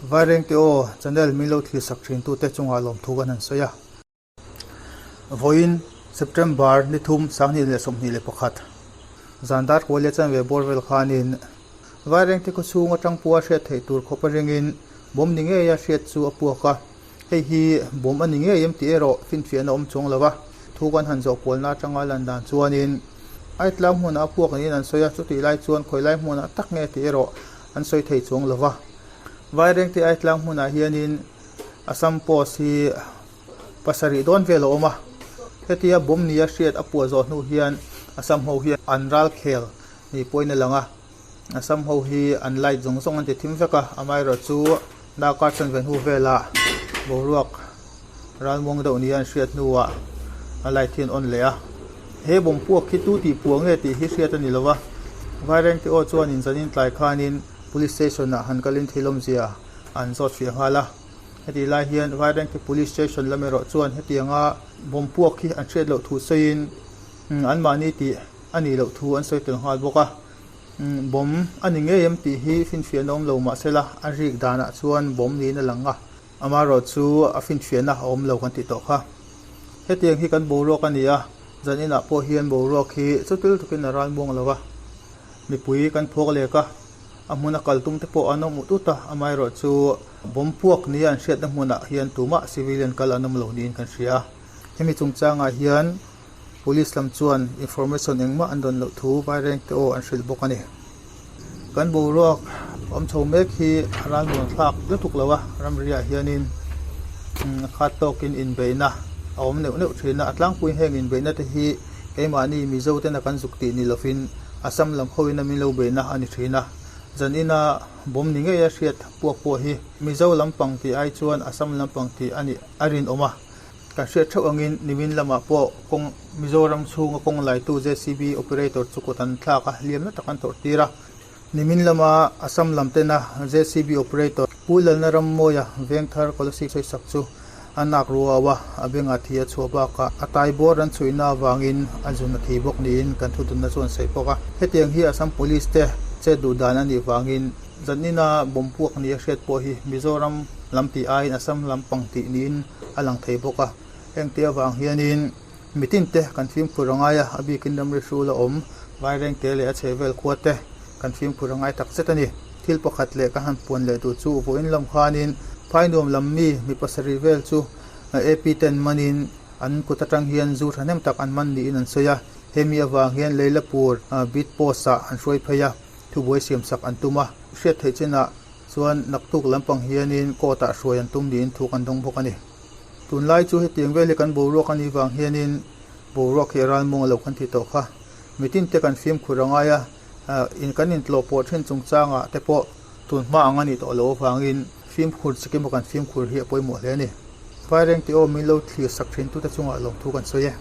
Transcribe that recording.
Vairengte aw channel min lo thlir sak thin tute chungah lawmthu kan han sawi a. Vawiin September ni thum 2021 zan dar kual leh chanve bawr vel khanin Vairengte khawchhung atang pawha hriat theih tur khawp a ringin bawm ni ngeia hriat chu a puak a. Hei hi bawm a ni ngei em tih erawh finfiahna awm chuang lo a, thu kan han zawh kualna atanga lan dan chuanin Aitlang hmunah a puak niin an sawi a, chutih lai chuan khawi lai hmunah tak nge tih erawh an sawi thei chuang lo va. Vairengte Aitlang hmunah hianin Assam Post hi pasarih dawn vel a awm a, hetia bawm nia hriat a puah zawh hnu hian Assam ho hian an ral khel ni pawhin a lang a. Assam ho hi an light zawng zawng an ti thim vek a, amaherawh chu darkar chanve hnu velah boruak ralmuang deuh nia an hriat hnuah a light hi an on leh a. He bawm puak hi tu tih puah nge tih hi hriat a ni lo va, Vairengte aw chuanin zanin tlai khanin Police Station ah han kalin thil awmzia an zawt fiah nghal a. Hetih lai hian Vairengte Police Station lam erawh chuan hetianga bawm puak hi an hriat loh thu sawiin anmahni tih a nih loh thu an sawi tel nghal bawk a. Bawm a ni ngei em tih hi finfiahna awm lo mahsela a rik danah chuan bawm niin a lang a, amaherawh chu a finfiahna a awm lo kan tih tawh kha. Hetiang hi kan boruak a ni a, zan inah pawh hian boruak hi chutil takin a ral muang lo va, mipui kan phawk lek a, a hmuna kal tum te pawh an awm ut ut a, amaherawh chu bawm puak nia an hriatna hmunah hian tumah civilian kal an awm lo niin kan hria a. Hemi chungchangah hian. Police lam chuan information engmah an rawn loh thu Vairengte aw an hrilh bawk a ni. Kan boruak awm chho mek hi a ralmuan thlak lutuk lo a, ramriah hianin a khat tawkin inbeihna a awm neuh neuh thin a, a tlangpui heng inbeihna te hi keimahni Mizo tena kan zuk tih ni lovin Assam lam hoin a min lo beihna a ni thin a, zanina bawm ni ngeia hriat puak pawh hi Mizo lampang tih ai chuan Assam lampang tih a nih a rinawm a. Kan hriat theuh angin nimin lamah pawh kawng Mizoram chhunga kawng laitu JCB operator chu kut an thlak a, hliamna tak an tawrh tir a. Nimin lama Assam lam tena JCB operator Pu Lalna Rammawia Vengthar Kolasib sawisak chu a nak ruau a, a bengah thi a chhuah bakah a tai bawr an chhuihna avangin a zun a thi bawk niin kan thudunna chu an sawi bawk a. Hetiang hi Assam Police te chet duh dan a nih vangin zanina bomb puak ni a hriat pawh hi Mizoram lam tih aiin Assam lam pang tih niin a lang thei bawk a, hengte avang hianin mitin te kan fimkhur a ngai a, a bikin ramri hrul a awm, Vairengte leh a chhehvel khua te kan fimkhur a ngai tak zet a ni. Thil pakhat leh ka han puan leh duh chu vawiin lam khanin Phainuam lam mi mi pasarih vel chu AP ten manin an kut atang hian zu thahnem tak an man niin an sawi a, hemi avang hian Leilapur beat post ah an hruai phei a, thubuai siamsak an tum a, hriat theih chinah Chuan naktuk lampang hianin court ah hruai an tum niin thu kan dawng bawk a ni. Tunlai chu hetiang vel hi kan boruak a nih vang hianin boruak hi a ralmuang a lo kan ti tawh kha. Mitin te kan fimkhur a ngai a, in kan intlawh pawh thin chungchangah te pawh tunhma ang a nih tawh loh avangin fimkhur chikim a kan fimkhur hi a pawimawh hle a ni. Vairengte aw min lo thlir sak thin tute chungah lawmthu kan sawi e.